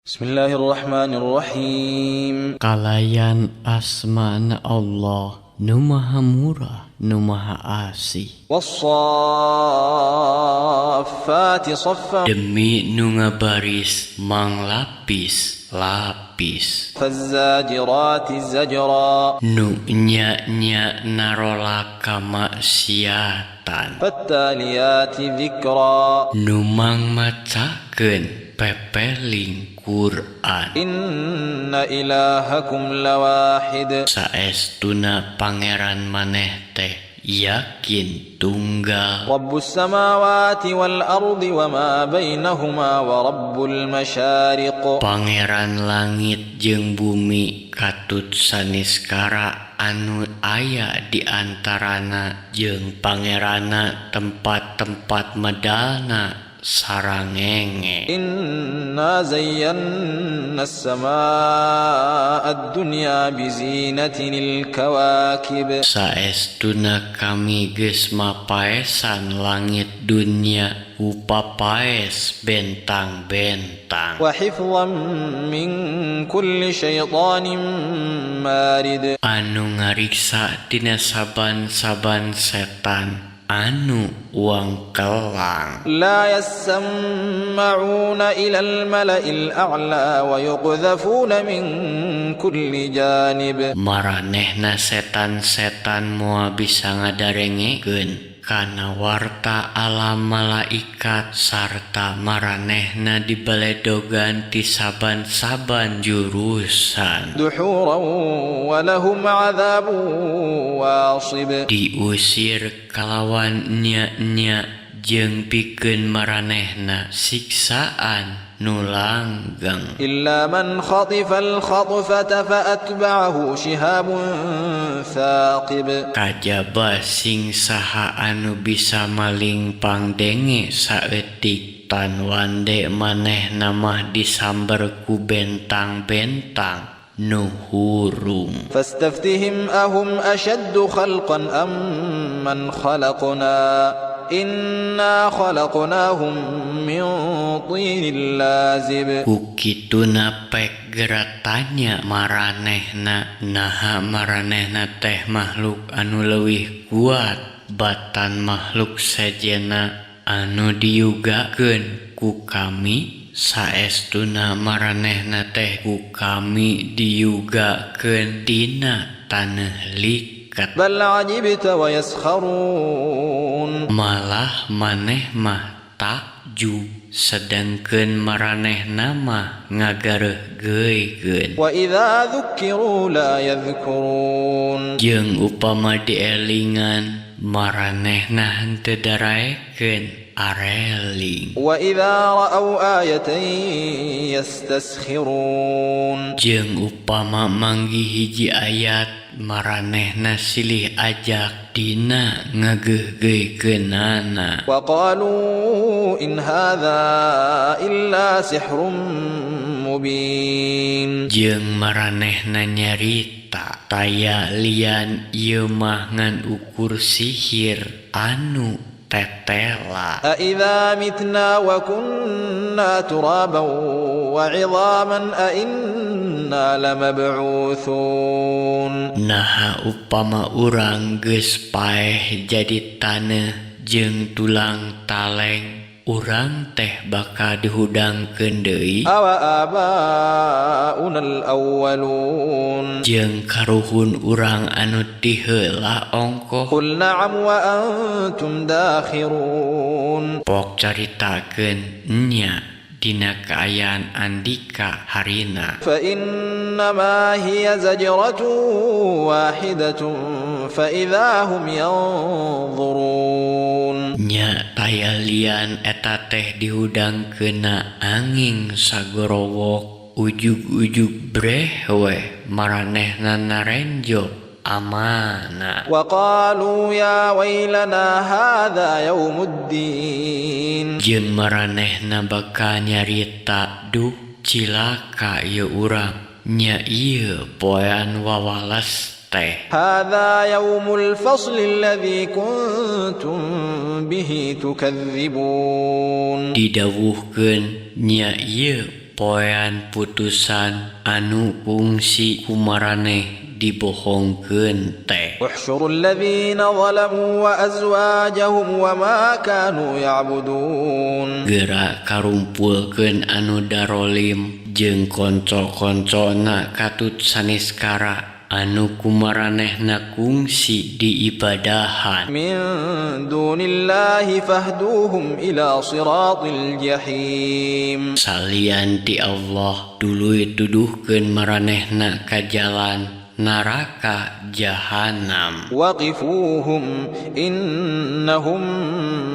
بسم الله الرحمن الرحيم. Kalayan asmana Allah nu Maha Murah, nu Maha Asih. والصافات صفا. Demi nu ngabaris manglapis lapis. فالزاجرات زجرا. Nu nya-nya narolak kamaksiatan. فالتاليات ذكرا. Nu mangmacakeun pepeling Quran. إن إلهكم لواحد. Saestuna Pangeran maneh teh yakin tunggal. رب السماوات والأرض وما بينهما ورب المشارق. Pangeran langit jeung bumi katut saniskara anu aya di antarana jeung Pangeranna tempat-tempat medalna sarangenge. إنا زينا السماء الدنيا بزينة الكواكب. Saestuna kami geus mapaesan langit dunya ku papaes bentang-bentang. وحفظا من كل شيطان مارد. Anu ngariksa tina saban-saban setan anu wangkelang. لا يسمعون إلى الملأ الأعلى ويقذفون من كل جانب. Maranehna setan-setan moal bisa ngadarengekeun kana warta alam malaikat sarta maranehna dibaledogan ti saban-saban jurusan. دحورا ولهم عذاب واصب. Diusir kalawan nya-nya jeung pikeun maranehna siksaan nu langgeng. إلا من خطف الخطفة فأتبعه شهاب ثاقب. Kajaba sing saha anu bisa maling pangdenge saeutik tan wande manehna mah disamber ku bentang-bentang nu hurung. فاستفتهم أهم أشد خلقا أم من خلقنا إنا خلقناهم من طين لازب. Ku kituna pek gera tanya maranehna, naha maranehna teh makhluk anu leuwih kuat batan makhluk sejenna anu diyugakeun ku kami? Saestuna maranehna teh ku kami diyugakeun tina taneuh liket. بل عجبت ويسخرون. Malah maneh mah takjub, sedangkeun maranehna mah ngagareuhgeuikeun. وإذا ذكروا لا يذكرون. Jeung upama dielingan, maranehna henteu daraekeun areling. وإذا رأوا آية يستسخرون. Jeung upama manggih hiji ayat, maranehna silih ajak dina ngageuhgeuikeunana. وقالوا إن هذا إلا سحر مبين. Jeung maranehna nyarita, taya lian ieu mah ngan ukur sihir anu tetela. أإذا متنا وكنا ترابا وعظاما أإنا لمبعوثون. Naha upama urang geus paeh jadi taneuh jeung tulang taleng, urang teh bakal dihudangkeun deui? أوآباؤنا الأولون. Jeung karuhun urang anu ti heula ongkoh? قل نعم وأنتم داخرون. Pok caritakeun, nya, dina kaayaan andika harina. فإنما هي زجرة واحدة فإذا هم ينظرون. Nya, taya lian eta teh dihudangkeunna angin sagorowok, ujug-ujug breh weh maranehna narenjo amana. وقالوا يا ويلنا هذا يوم الدين. Jeung maranehna bakal nyarita, duh, cilaka ieu urang, nya ieu poean wawales teh. هذا يوم الفصل الذي كنتم به تكذبون. Didawuhkeun, nya ieu Poean putusan anu kungsi ku maraneh dibohongkeun teh. احشروا الذين ظلموا وأزواجهم وما كانوا يعبدون. Geura karumpulkeun anu darolim jeung konco-koncona katut saniskara anu ku maranehna kungsi diibadahan. من دون الله فاهدوهم إلى صراط الجحيم. Salian ti Allah, tuluy tuduhkeun maranehna ka jalan neraka jahanam. وقفوهم إنهم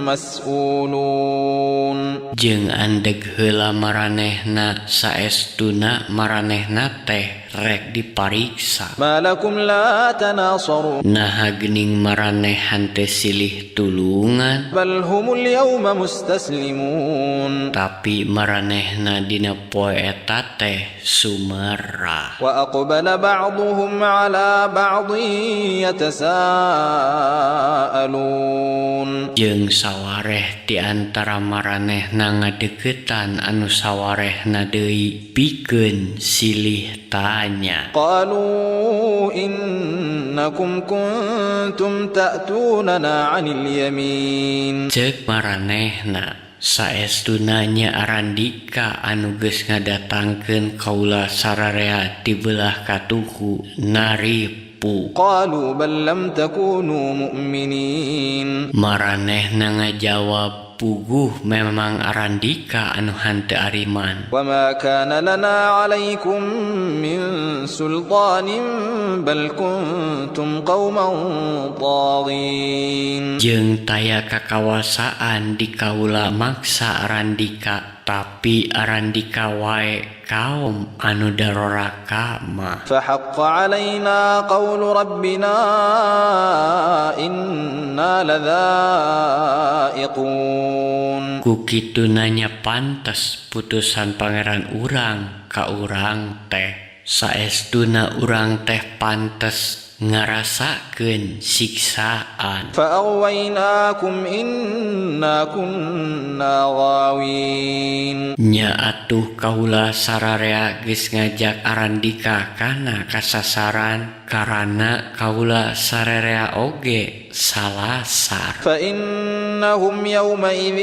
مسؤولون. Jeung andeg heula maranehna, saestuna maranehna teh rek dipariksa. ما لكم لا تناصرون. Naha geuning maraneh henteu silih tulungan? بل هم اليوم مستسلمون. Tapi maranehna dina poe eta teh sumerah. وأقبل بعضهم على بعض يتساءلون. Jeung sawareh di antara maranehna ngadeukeutan anu sawarehna deui pikeun silih tanya. قالوا إنكم كنتم تأتوننا عن اليمين. Ceuk maranehna, saestuna nya arandika anu geus ngadatangkeun kaula sararea ti beulah katuhu naripu. قالوا بل لم تكونوا مؤمنين. Maranehna ngajawab, puguh memang arandika anu henteu ariman. وما كان لنا عليكم من سلطان بل كنتم قوما طاغين. Jeung taya kakawasaan di kaula maksa arandika, tapi arandika wae kaum anu daroraka mah. فحق علينا قول ربنا إنا لذائقون. Ku kituna nya pantes putusan Pangeran urang ka urang teh, saestuna urang teh pantes ngarasakeun siksaan. فأغويناكم إنا كنا غاوين. Nya atuh kaula sararea geus ngajak arandika kana kasasaran karana kaula sararea oge salasar. فإنهم يومئذ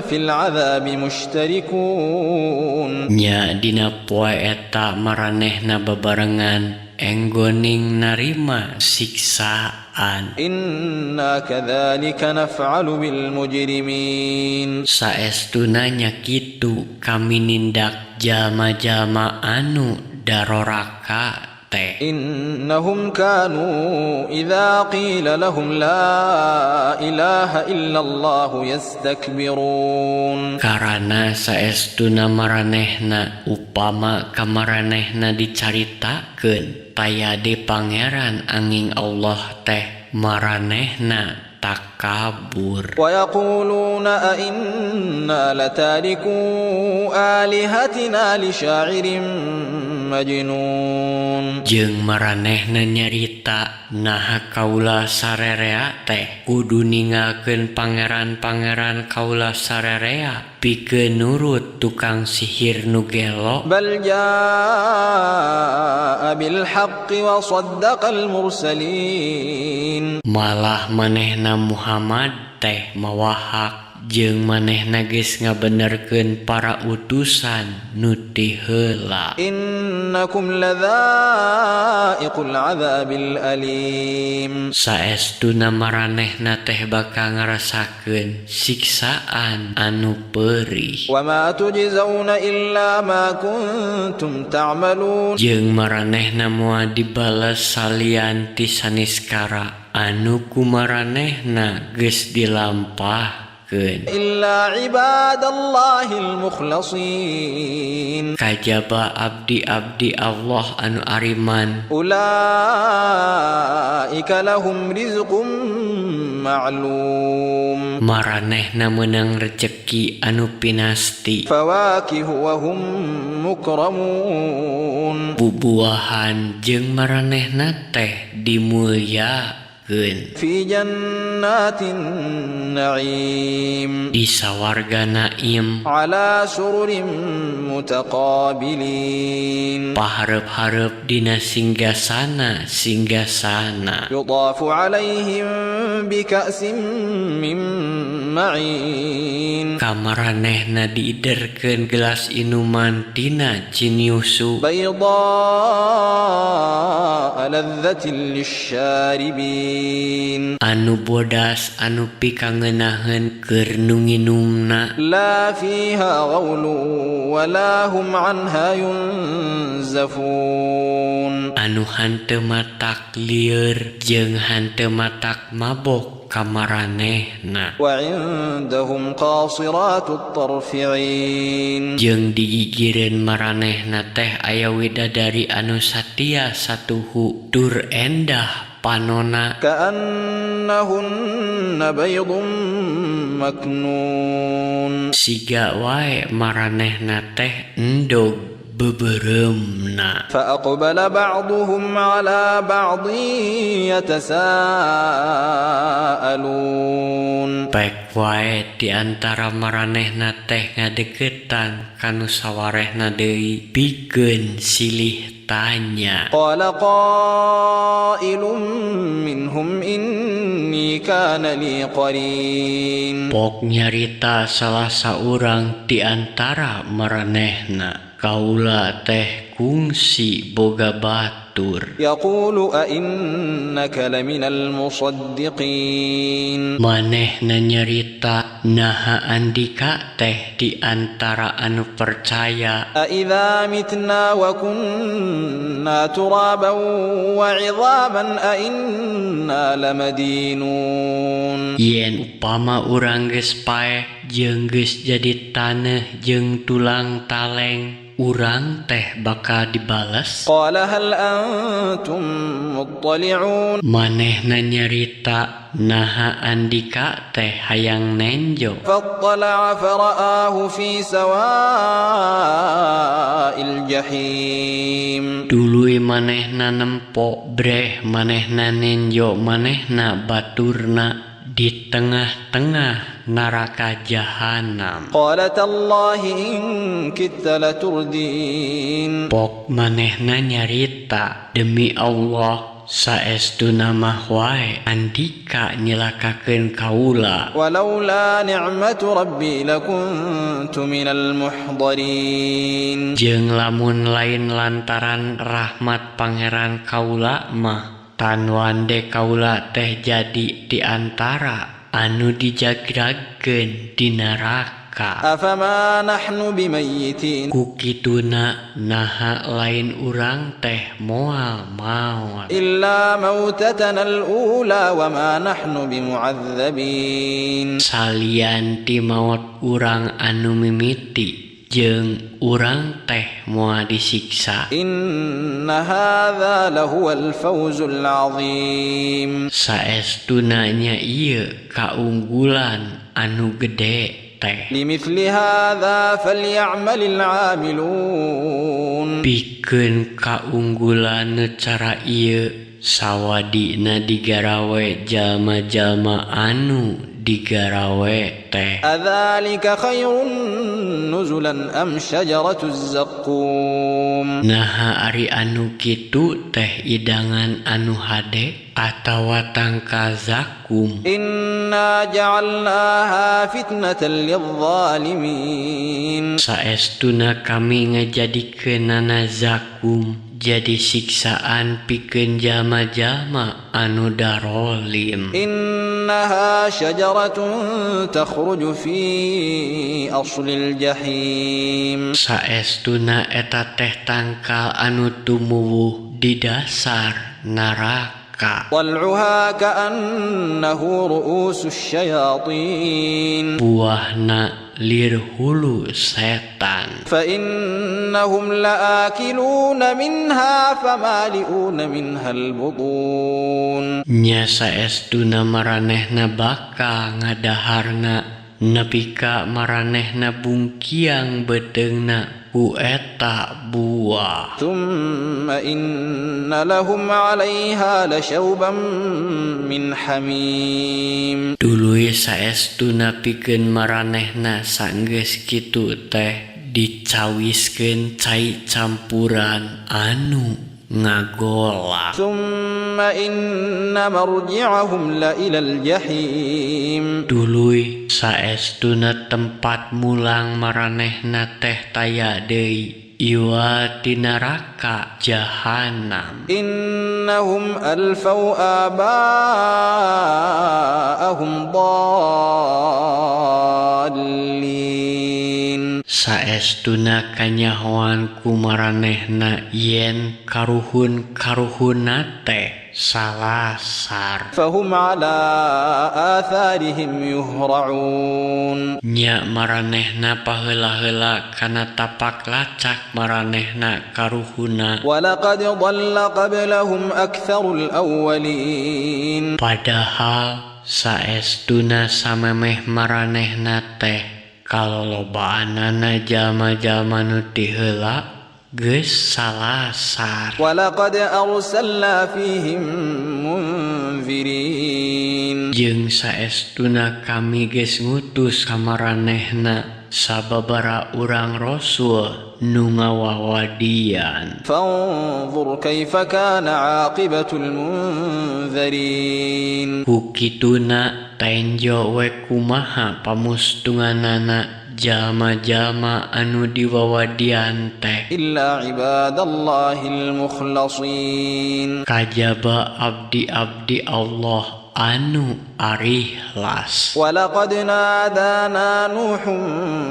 في العذاب مشتركون. Nya dina poe eta maranehna babarengan enggoning narima siksaan. إنا كذلك نفعل بالمجرمين. Saestuna nya kitu kami nindak jalma-jalma anu daroraka teh. إنهم كانوا إذا قيل لهم لا إله إلا الله يستكبرون. Karana saestuna maranehna upama kamaranehna dicaritakeun taya deui pangeran anging Allah teh, maranehna takabur. ويقولون أئنا لتاركو آلهتنا لشاعر مجنون. Jeung maranehna nyarita, naha kaula sarerea teh kudu ninggalkeun pangeran-pangeran kaula sarerea pikeun nurut tukang sihir nu gelo? بل جاء بالحق وصدق المرسلين. Malah manehna Muhammad teh mawa hak jeung manehna geus ngabenerkeun para utusan nu ti heula. إنكم لذائق العذاب الأليم. Saestuna maranehna teh bakal ngarasakeun siksaan anu perih. وما تجزون إلا ما كنتم تعملون. Jeung maranehna moal dibales salian ti saniskara anu ku maranehna geus dilampahkeun. إلا عباد الله المخلصين. Kajaba abdi-abdi Allah anu ariman. أولئك لهم رزق معلوم. Maranehna meunang rejeki anu pinasti. فواكه وهم مكرمون. Bubuahan jeung maranehna teh dimulyakeun. disiksakeun. في جنات النعيم. Di sawarga Naim. على سرر متقابلين. Pahareup-hareup dina singgasana singgasana. يطاف عليهم بكأس من معين. Ka maranehna diiderkeun gelas inuman tina ciniusu. بيضاء لذة للشاربين. Anu bodas anu pikangeunaheun keur nu nginumna. لا فيها غول ولا هم عنها ينزفون. Anu hanteu matak lieur jeung hanteu matak mabok ka maranehna. وعندهم قاصرات الطرف عين. Jeung digigireun maranehna teh aya widadari anu satia satuhu tur endah panona. كأنهن بيض مكنون. Siga wae maranehna teh endog beubeuremna. فأقبل بعضهم على بعض يتساءلون. Pek wae di antara maranehna teh ngadeukeutan ka nu sawarehna deui pikeun silih tanya. قال قائل منهم إني كان لي قرين. Pok nyarita salah saurang di antara maranehna, kaula teh kungsi boga batur. يقول أئنك لمن المصدقين. Manehna nyarita, naha andika teh di antara anu percaya? أإذا متنا وكنا ترابا وعظاما أإنا لمدينون. Yen upama urang geus paeh jeung geus jadi taneuh jeung tulang taleng, urang teh bakal dibales? قال هل أنتم مطلعون. Manehna nyarita, naha andika teh hayang nenjo? فاطلع فرآه في سواء الجحيم. Tuluy manehna nempo, breh manehna nenjo manehna baturna di tengah-tengah neraka jahanam. قال تالله إن كدت لتردين. Pok manehna nyarita, demi Allah saestuna mah wae andika nyilakakeun kaula. ولولا نعمة ربي لكنت من المحضرين. Jeung lamun lain lantaran rahmat Pangeran kaula mah, tanwande kaula teh jadi di antara anu dijagragkeun di neraka. أفما نحن بميتين. Ku kituna naha lain urang teh moal maot. إلا موتتنا الأولى وما نحن بمعذبين. Salian ti maot urang anu mimiti jeung urang teh moal disiksa. إن هذا لهو الفوز العظيم. Saestuna nya ieu kaunggulan anu gede teh. لمثل هذا فليعمل العاملون. Pikeun kaunggulan nu cara ieu sawadina digarawe jalma-jalma anu digarawe teh. أذلك خير نزلا أم شجرة الزقوم. Naha ari anu kitu teh idangan anu hade atawa tangkal zakum? إنا جعلناها فتنة للظالمين. Saestuna kami ngajadikeunana zakum jadi siksaan pikeun jalma-jalma anu darolim. إنها شجرة تخرج في أصل الجحيم. Saestuna eta teh tangkal anu tumuwuh di dasar neraka. طلعها كأنه رؤوس الشياطين. Buahna lir hulu setan. فإنهم لآكلون منها فمالئون منها البطون. Nya saestuna maranehna bakal ngadaharna Nepi ka maranehna bungkiang beuteungna ku eta buah. ثم إن لهم عليها لشوبا من حميم. Tuluy saestuna pikeun maranehna sanggeus kitu teh dicawiskeun cai campuran anu ngagolak. ثم إن مرجعهم لإلى الجحيم. Tuluy saestuna tempat mulang maranehna teh taya deui iwa ti neraka jahanam. إنهم ألفوا آباءهم ضالين. Saestuna kanyahoan ku maranehna yen karuhun-karuhunna teh salasar. فهم على آثارهم يهرعون. Nya maranehna paheula-heula kana tapak lacak maranehna karuhuna. ولقد ضل قبلهم أكثر الأولين. Padahal saestuna samemeh maranehna teh kalolobaanana jalma-jalma nu ti heula geus salasar. ولقد أرسلنا فيهم منذرين. Jeung saestuna kami geus ngutus ka maranehna sababaraha urang rasul nu ngawawadian. فانظر كيف كان عاقبة المنذرين. Ku kituna tenjo we kumaha pamustunganana jalma-jalma anu diwawadian teh. إلا عباد الله المخلصين. Kajaba abdi-abdi Allah anu arihlas. ولقد نادانا نوح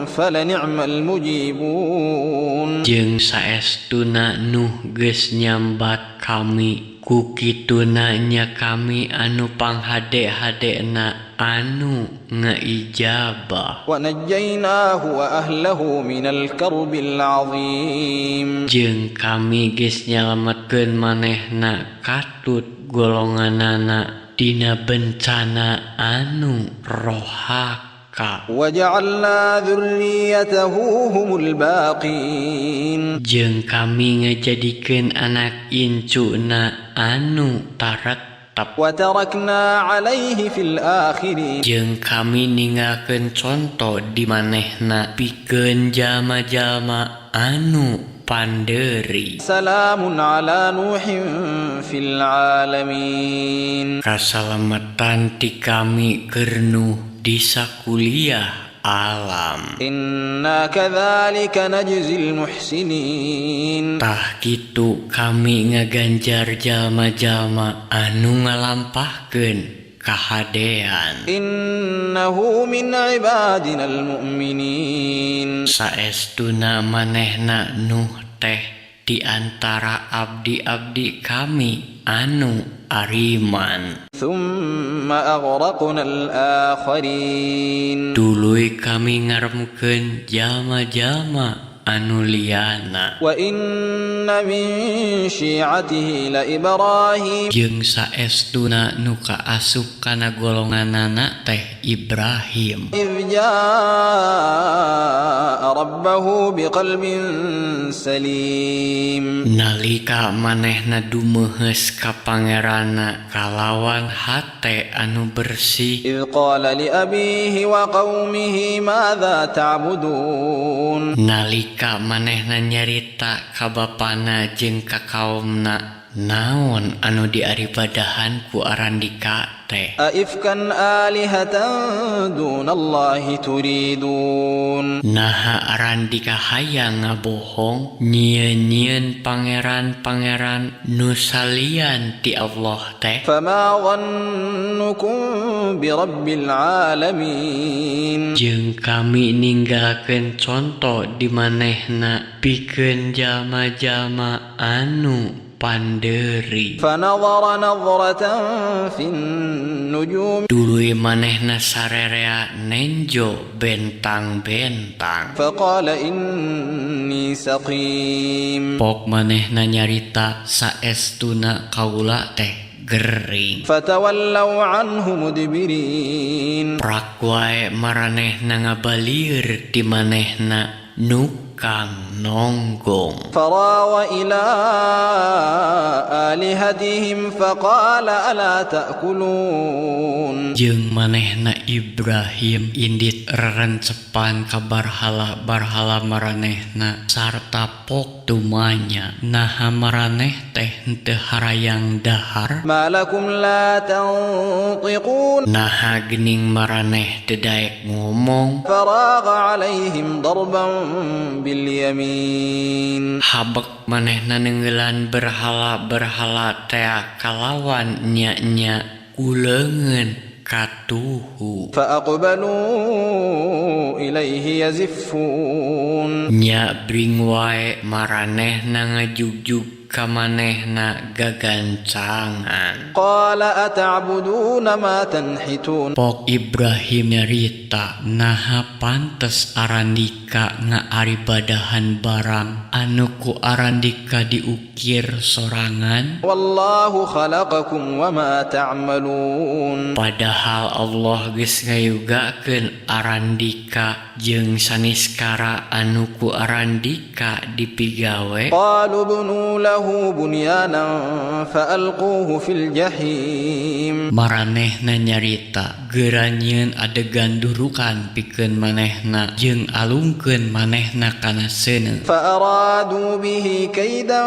فلنعم المجيبون. Jeung saestuna Nuh geus nyambat kami, ku kituna nya kami anu panghade-hadena anu ngaijabah. ونجيناه وأهله من الكرب العظيم. Jeung kami geus nyalametkeun manehna katut golonganana dina bencana anu rohaka. وجعلنا ذريته هم الباقين. Jeung kami ngajadikeun anak incuna anu taretep. وتركنا عليه في الآخرين. Jeung kami ninggalkeun conto di manehna pikeun jalma-jalma anu panderi. سلام على نوح في العالمين. Kasalamatan ti kami keur Nuh di sakuliah alam. إنا كذلك نجزي المحسنين. Tah kitu kami ngaganjar jalma-jalma anu ngalampahkeun kahadean. إنه من عبادنا المؤمنين. Saestuna manehna Nuh teh di antara abdi-abdi kami anu ariman. ثم أغرقنا الآخرين. Tuluy kami ngaremkeun jalma-jalma anu liana. وإن من شيعته لإبراهيم. Jeung saestuna nu kaasup kana golonganana teh Ibrahim. إذ جاء ربه بقلب سليم. Nalika manehna dumeuheus ka pangeranna kalawan hate anu bersih. إذ قال لأبيه وقومه ماذا تعبدون. Nalika manehna nyarita ka bapana jeung ka kaomna naon anu diaribadahan ku arandika teh. أئفكا آلهة دون الله تريدون. Naha arandika hayang ngabohong nyieun-nyieun pangeran-pangeran nu salian ti Allah teh. فما ظنكم برب العالمين. Jeung kami ninggalkeun conto di manehna pikeun jalma-jalma anu panderi. فنظر نظرة في النجوم. Tuluy manehna sarerea nenjo bentang-bentang. فقال إني سقيم. Pok manehna nyarita saestuna kaula teh gering. فتولوا عنه مدبرين. Prak wae maranehna ngabalieur ti manehna nukang nonggong. فراغ إلى آلهتهم فقال ألا تأكلون. Jeung manehna Ibrahim indit rerencepan ka barhala-barhala maranehna sarta pok tumanya, "Naha maraneh teh henteu harayang dahar?" ما لكم لا تنطقون. Naha geuning maraneh teu daek ngomong? فراغ عليهم ضربا باليمين. Habek manehna neunggelan berhala-berhala tea kalawan nya-nya ku leungeun katuhu. فأقبلوا إليه يزفون. Nya bring wae maranehna ngajugjug ka manehna gagancangan. قال أتعبدون ما تنحتون. Pok Ibrahim nyarita, "Naha pantes arandika ngaaribadahan barang anu ku arandika diukir sorangan?" والله خلقكم وما تعملون. Padahal Allah geus ngayugakeun arandika jeung saniskara anu ku arandika dipigawe. قالوا ابنوا له بنيانا فألقوه في الجحيم. Maranehna nyarita, "Geura nyieun adegan durukan pikeun manehna jeung alungkeun manehna kana seuneu." فأرادوا به كيدا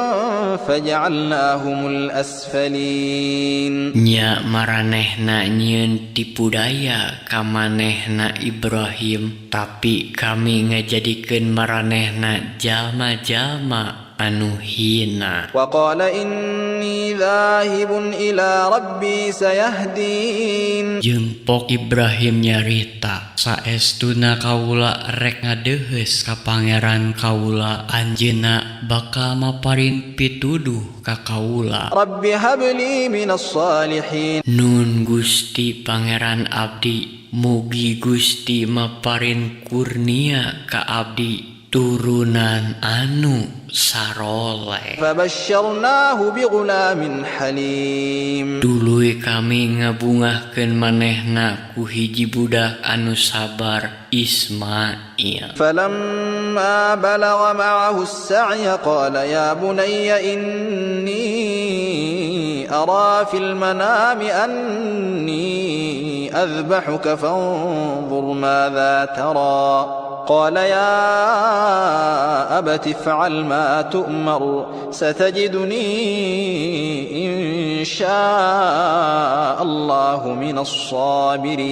فجعلناهم الأسفلين. Nya maranehna nyieun tipu daya ka manehna Ibrahim, tapi kami ngajadikeun maranehna jalma-jalma anu hina. وقال إني ذاهب إلى ربي سيهدين. Jeung pok Ibrahim nyarita, "Saestuna kaula rek ngadeuheus ka Pangeran kaula, Anjeunna bakal maparin pituduh ka kaula." رب هب لي من الصالحين. Nun Gusti Pangeran abdi, mugi Gusti maparin kurnia ka abdi turunan anu saroleh. فبشرناه بغلام حليم. Tuluy kami ngabungahkeun manehna ku hiji budak anu sabar, Ismail. فلما بلغ معه السعي قال يا بني إني أرى في المنام أني أذبحك فانظر ماذا ترى. قال يا أبت افعل ما تؤمر ستجدني إن شاء الله من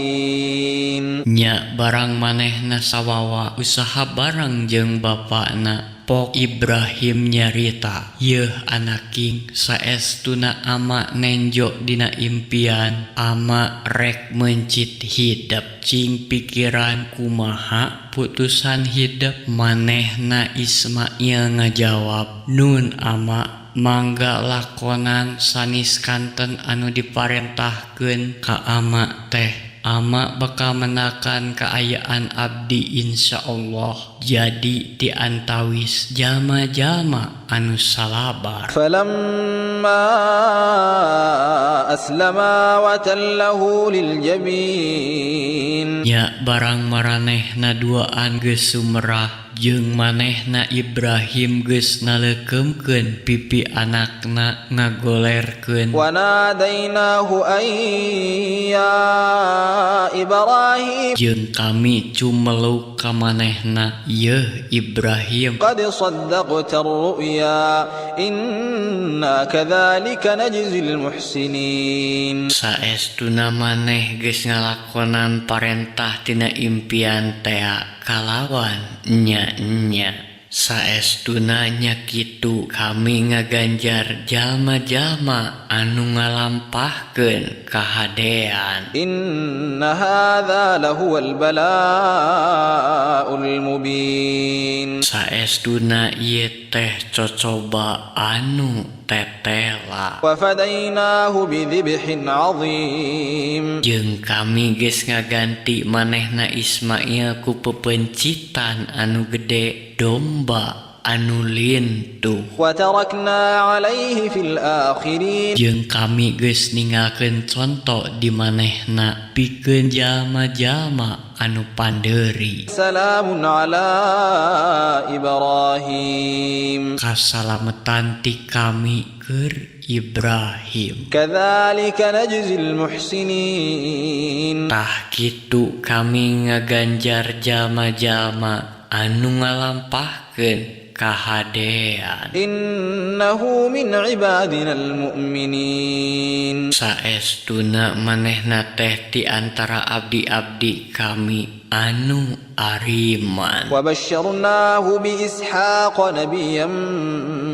الصابرين. Nya barang manehna sawawa usaha barang jeung bapakna, pok Ibrahim nyarita, "Yeuh anaking, saestuna ama nenjo dina impian ama rek mencit hidep, cing pikiran kumaha putusan hidep?" Manehna Ismail ngajawab, "Nun ama, mangga lakonan sanes kanten anu diparentahkeun ka ama teh, ama bakal menakan kaayaan abdi insya Allah jadi ti antawis jalma-jalma anu salabar." فلما أسلما وتله للجبين. Nya barang maranehna duaan geus sumerah jeung manehna Ibrahim geus naleukemkeun pipi anakna ngagolerkeun. وناديناه أن يا إبراهيم. Jeung kami cumeluk ka manehna, "Yeuh Ibrahim." قد صدقت الرؤيا إنا كذلك نجزي المحسنين. Saestuna maneh geus ngalakonan parentah tina impian tea kalawan nya-nya. Saestuna nya kitu kami ngaganjar jalma-jalma anu ngalampahkeun kahadean. إن هذا لهو البلاء المبين. Saestuna ieu teh cocoba anu tetela. وفديناه بذبح عظيم. Jeung kami geus ngaganti manehna Ismail ku pepencitan anu gede, domba anu lintuh. وتركنا عليه في الآخرين. Jeung kami geus ninggalkeun conto di manehna pikeun jalma-jalma anu pandeuri. سلام على إبراهيم. Kasalametan ti kami keur Ibrahim. كذلك نجزي المحسنين. Tah kitu kami ngaganjar jalma-jalma anu ngalampahkeun kahadean. إنه من عبادنا المؤمنين. Saestuna manehna teh ti antara abdi-abdi kami anu ariman. وبشرناه بإسحاق نبيا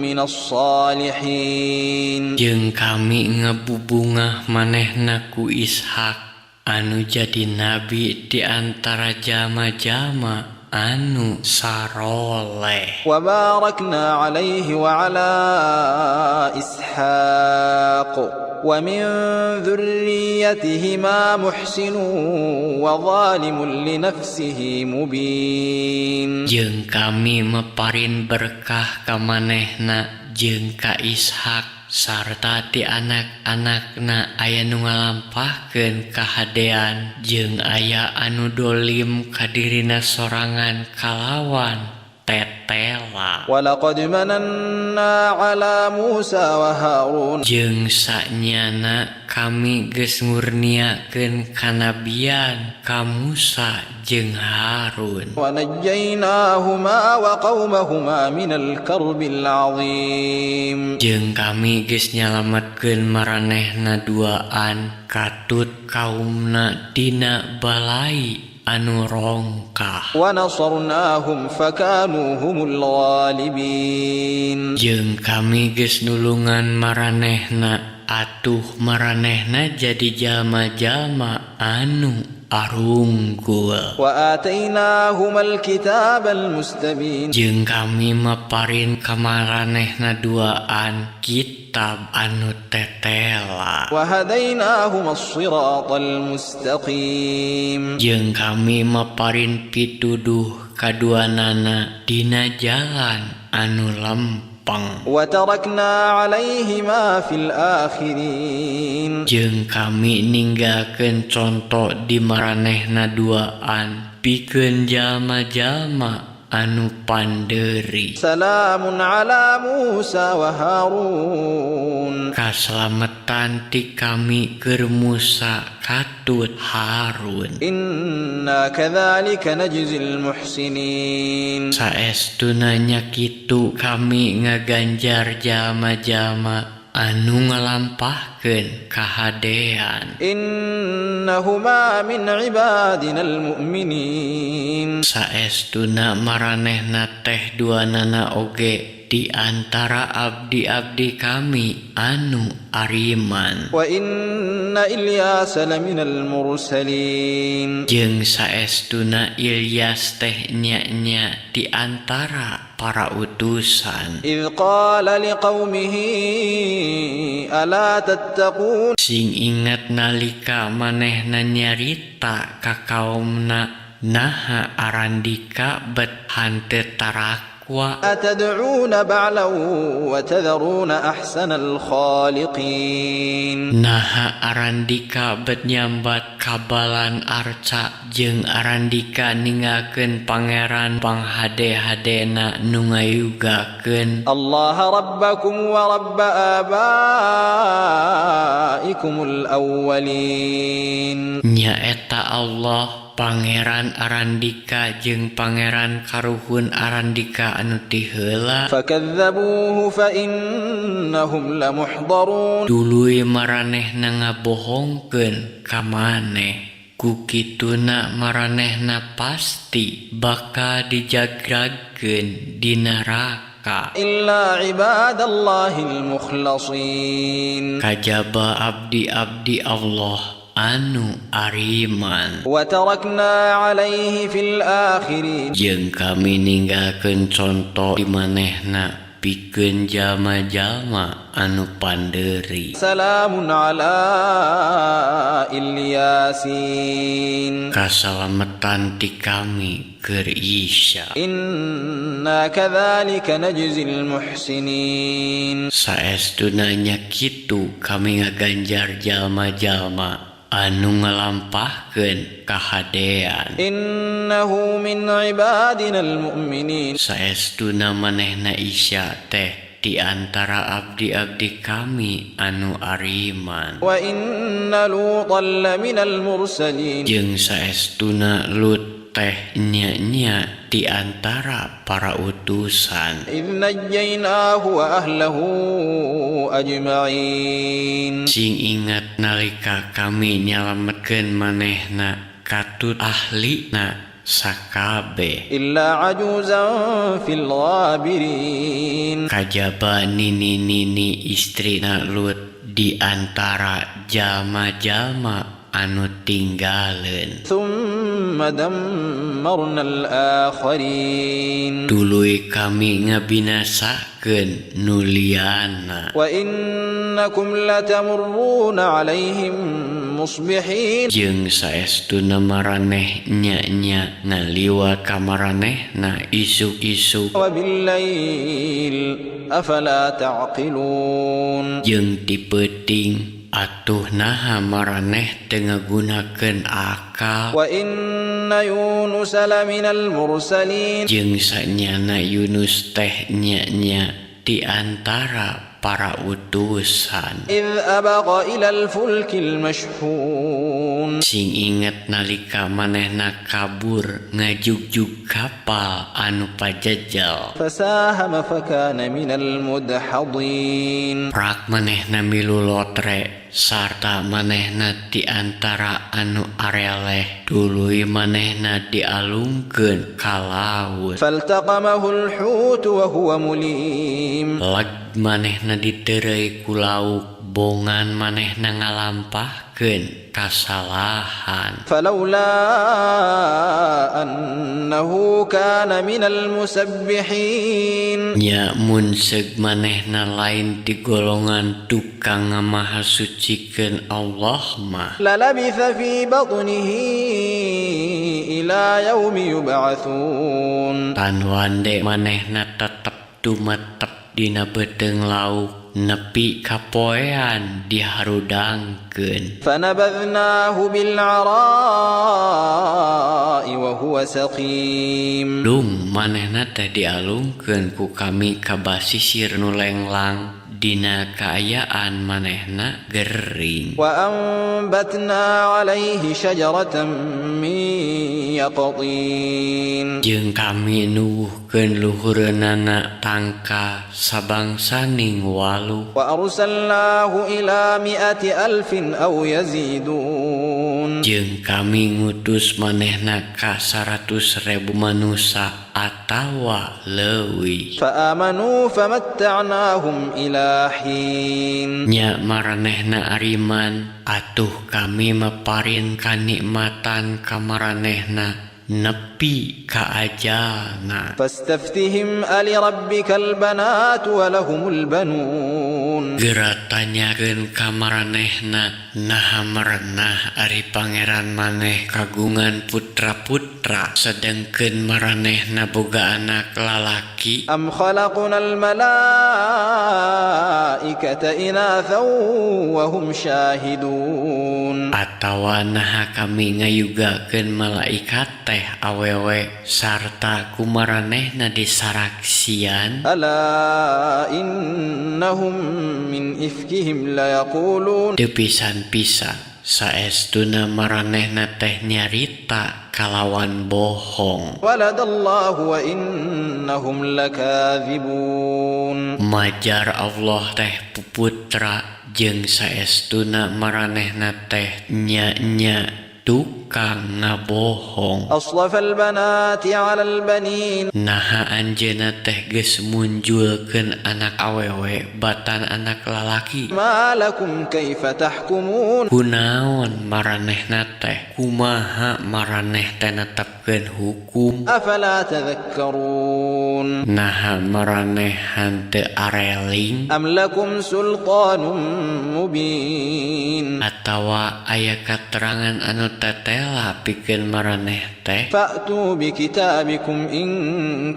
من الصالحين. Jeung kami ngebubungah manehna ku Ishak anu jadi nabi di antara jalma-jalma anu saroleh. وباركنا عليه وعلى إسحاق، ومن ذريتهما محسن وظالم لنفسه مبين. Jeung kami meparin berkah ka manehna jeung ka Ishak, sarta ti anak-anakna aya nu ngalampahkeun kahadean jeung aya anu dolim ka dirina sorangan kalawan tetela. ولقد مننا على موسى وهارون. Jeung sanyana kami geus ngurniakeun kanabian ka Musa jeung Harun. ونجيناهما وقومهما من الكرب العظيم. Jeung kami geus nyalametkeun maranehna duaan katut kaumna dina balai anu rongkah. ونصرناهم فكانوا هم الغالبين. Jeung kami geus nulungan maranehna, atuh maranehna jadi jalma-jalma anu arunggul. وآتيناهما الكتاب المستبين. Jeung kami maparin ka maranehna duaan kitab anu tetela. وهديناهما الصراط المستقيم. Jeung kami maparin pituduh kaduanana dina jalan anu lempeng. وتركنا عليهما في الآخرين. Jeung kami ninggalkeun conto di maranehna duaan pikeun jalma-jalma anu pandeuri. سلام على موسى وهارون. Kasalametan ti kami keur Musa katut Harun. إنا كذلك نجزي المحسنين. Saestuna nya kitu kami ngaganjar jalma-jalma anu ngalampahkeun kahadean. إنهما من عبادنا المؤمنين. Saestuna maranehna teh duanana oge di antara abdi-abdi kami anu ariman. وإن إلياس لمن المرسلين. Jeung saestuna Ilyas teh nya-nya di antara para utusan. إذ قال لقومه ألا تتقون. Sing inget nalika manehna nyarita ka kaumna, naha arandika bet hanteu tarakwa? أتدعون بعلا وتذرون أحسن الخالقين. Naha arandika bet nyambat kabalan arca jeung arandika ninggalkeun pangeran panghade-hadena nu ngayugakeun? الله ربكم ورب آبائكم الأولين. Nyaeta Allah, Pangeran Arandika jeung Pangeran karuhun Arandika anu ti heula. فكذبوه فإنهم لمحضرون. Tuluy maranehna ngabohongkeun ka maneh, ku kituna maranehna pasti bakal dijagragkeun di neraka. إلا عباد الله المخلصين. Kajaba abdi-abdi Allah anu ariman. وتركنا عليه في الآخرين. Jeung kami ninggalkeun conto di manehna. Pikeun jalma-jalma anu pandeuri. سلام على إل ياسين. Kasalametan ti kami keur Isya. إنا كذلك نجزي المحسنين. Saestuna nya kitu kami ngaganjar jalma-jalma anu ngalampahkeun kahadean. إنه من عبادنا المؤمنين. Saestuna manehna Isya teh di antara abdi-abdi kami anu ariman. وإن لوطا لمن المرسلين. Jeung saestuna Lut teh nya-nya di antara para utusan. إذ نجيناه وأهله أجمعين. Sing ingat nalika kami nyalametkeun manehna katut ahlina sakabeh. إلا عجوزا في الغابرين. Kajaba nini-nini istrina Lut di antara jalma-jalma anu tinggaleun. ثم دمرنا الآخرين. Tuluy kami ngabinasakeun nu liana. وإنكم لتمرون عليهم مصبحين. Jeung saestuna maraneh nya-nya ngaliwat ka maranehna isuk-isuk. وبالليل أفلا تعقلون. Jeung ti peuting atuh naha maraneh teu ngagunakeun akal. وإن يونس لمن المرسلين. Jeung sanyana Yunus teh nya-nya di antara para utusan. إذ أبق إلى الفلك المشحون. Sing inget nalika manehna kabur ngajugjug kapal anu pajejel. فساهم فكان من المدحضين. Prak manehna milu lotre sarta manehna di antara anu areleh tuluy manehna dialungkeun ka laut. فالتقمه الحوت وهو مليم. Lag manehna ditereuy ku lauk bongan manehna ngalampahkeun kasalahan. فلولا أنه كان من المسبحين. Nya mun seug manehna lain ti golongan tukang ngamahasucikeun Allah mah. للبث في بطنه إلى يوم يبعثون. Tan wande manehna tetep tumetep dina beuteung lauk nepi kapoean diharudangkeun. فنبذناه بالعراء وهو سقيم. Lung manehna teh dialungkeun ku kami ka basisir nu lenglang dina kaayaan manehna gering. وأنبتنا عليه شجرة من يقطين. Jeung kami nuwuhkeun luhureunana tangka sabangsaning waluh. وأرسلناه إلى 100,000 أو يزيدون. Jeung kami ngutus manehna ka 100.000 manusia atawa leuwih. فآمنوا فمتعناهم إلى حين. Nya maranehna ariman atuh kami maparin kanikmatan ka maranehna nepi ka ajalna. فاستفتهم ألربك البنات ولهم البنون. Geura tanyakeun ka maranehna naha merenah ari pangeran maneh kagungan putra-putra sedengkeun maranehna boga anak lalaki. أم خلقنا الملائكة إناثا وهم شاهدون. Atawa naha kami ngayugakeun malaikat teh awewe sarta ku maranehna disaraksian. ألا إنهم من إفكهم ليقولون. Teu pisan-pisan saestuna maranehna teh nyarita kalawan bohong. ولد الله وإنهم لكاذبون. Majar Allah teh puputra jeung saestuna maranehna teh nya-nya tukang ngabohong. أصطفى البنات على البنين. Naha anjeunna teh geus munjulkeun anak awewe batan anak lalaki. ما لكم كيف تحكمون. Kunaon maranehna teh kumaha maraneh teh netepkeun hukum. أفلا تذكرون. Naha maraneh henteu areling? أم لكم سلطان مبين Atawa aya katerangan anu tetela pikeun maraneh teh? فأتوا بكتابكم إن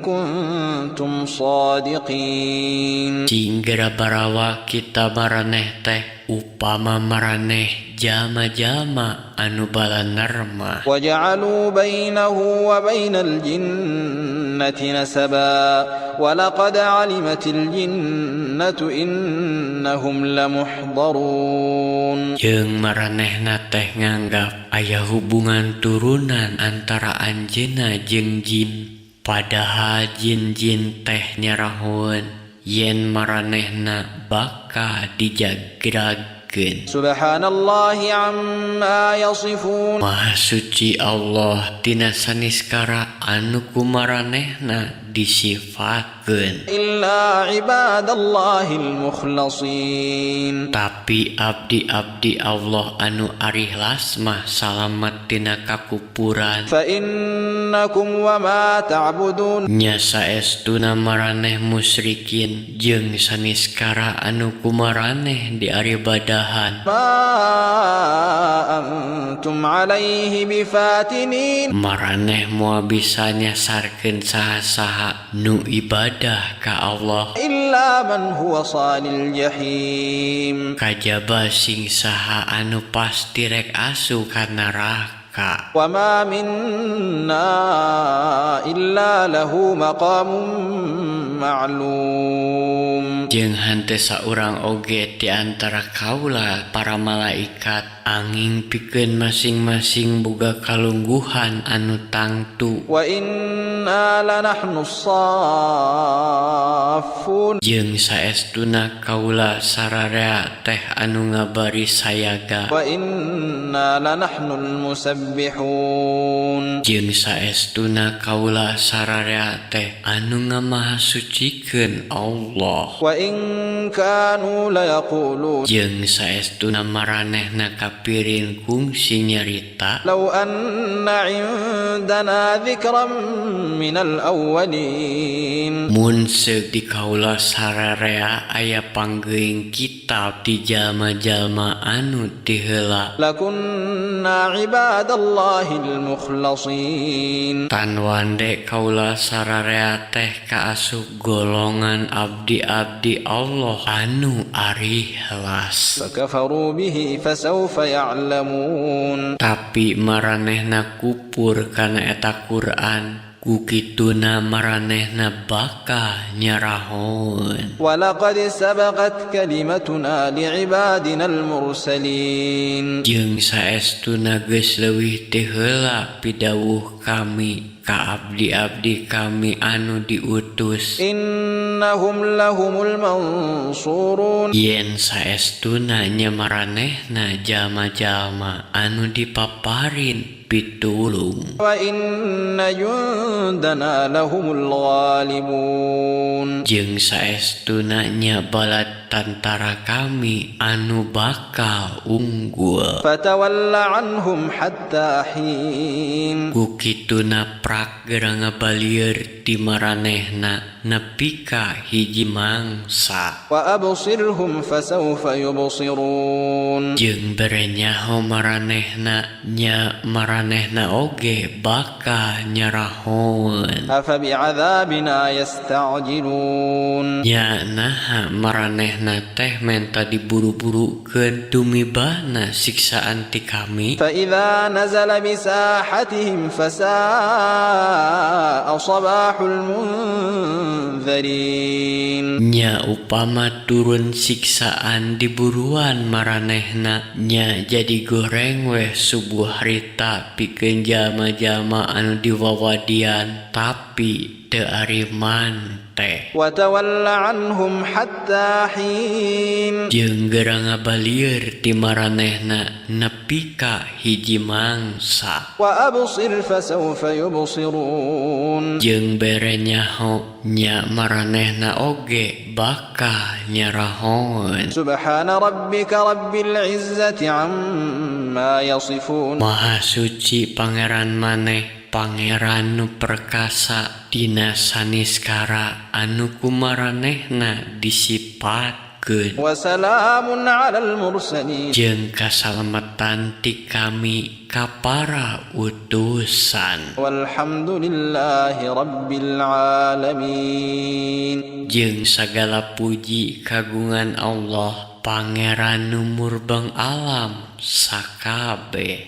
كنتم صادقين Cing geura barawa kitab maraneh teh upama maraneh jalma-jalma anu balaner mah. وجعلوا بينه وبين الجنة نسبا ولقد علمت الجنة إنهم لمحضرون Jeung maranehna teh nganggap aya hubungan turunan antara anjeunna jeung jin, padahal jin-jin teh nyarahoeun yen maranehna bakal dijagragkeun. سبحان الله عما يصفون Maha suci Allah tina saniskara anu ku maranehna disifatkeun. إلا عباد الله المخلصين Tapi abdi-abdi Allah anu arihlas mah salamet tina kakupuran. فإنكم وما تعبدون Nya saestuna maraneh musyrikin jeung saniskara anu ku maraneh diaribadahan, ما أنتم عليه بفاتنين maraneh moal bisa nyasarkeun saha-saha nu ibadah ka Allah, إلا من هو صال الجحيم kajaba sing saha anu pasti rek asup ka neraka. وما منا إلا له مقام معلوم Jeung henteu saurang oge ti antara kaula para malaikat anging pikeun masing-masing boga kalungguhan anu tangtu. وإنا لنحن الصافون Jeung saestuna kaula sararea teh anu ngabaris sayaga. وإنا لنحن المسبحون Jeung saestuna kaula sararea teh anu ngamahasucikeun Allah. وإن كانوا ليقولون Jeung saestuna maranehna kapirin kungsi nyarita, لو أن عندنا ذكرا من الأولين mun seuk di kaula sararea aya panggeuing kitab ti jalma-jalma anu ti heula, لكنا عباد الله المخلصين tan wande kaula sararea teh kaasup golongan abdi-abdi Allah anu arihlas. فكفروا به فسوف يعلمون Tapi maranehna kupur kana eta Quran, ku kituna maranehna bakal nyarahoeun. ولقد سبقت كلمتنا لعبادنا المرسلين Jeung saestuna geus leuwih ti heula pidawuh kami ka abdi-abdi kami anu diutus, إنهم لهم المنصورون yen saestuna nya maranehna jalma-jalma anu dipaparin pitulung. وإن جندنا لهم الغالبون Jeung saestuna nya bala tantara kami anu bakal unggul. فتول عنهم حتى حين Ku kituna prak geura ngabalieur ti maranehna nepi ka hiji mangsa. وأبصرهم فسوف يبصرون Jeung bere nyaho maranehna, nya maranehna oge bakal nyarahoeun. أفبعذابنا يستعجلون Nya naha maranehna teh menta diburu-burukeun tumibana siksaan ti kami? فإذا نزل بساحتهم فساء صباح المنذرين Nya upama turun siksaan diburuan maranehna, nya jadi goreng weh subuh harita pikeun jalma-jalma anu diwawadian tapi teu ariman teh. وتول عنهم حتى حين Jeung geura ngabalieur ti maranehna nepi ka hiji mangsa. وأبصر فسوف يبصرون Jeung bere nyaho, nya maranehna oge bakal nyarahoeun. سبحان ربك رب العزة عما يصفون Maha suci Pangeran maneh Pangeran nu perkasa dina saniskara anu ku maranehna disipatkeun. وسلام على المرسلين. Jeung kasalametan ti kami ka para utusan. والحمد لله رب العالمين. Jeung sagala puji kagungan Allah, Pangeran nu murbeng alam sakabeh.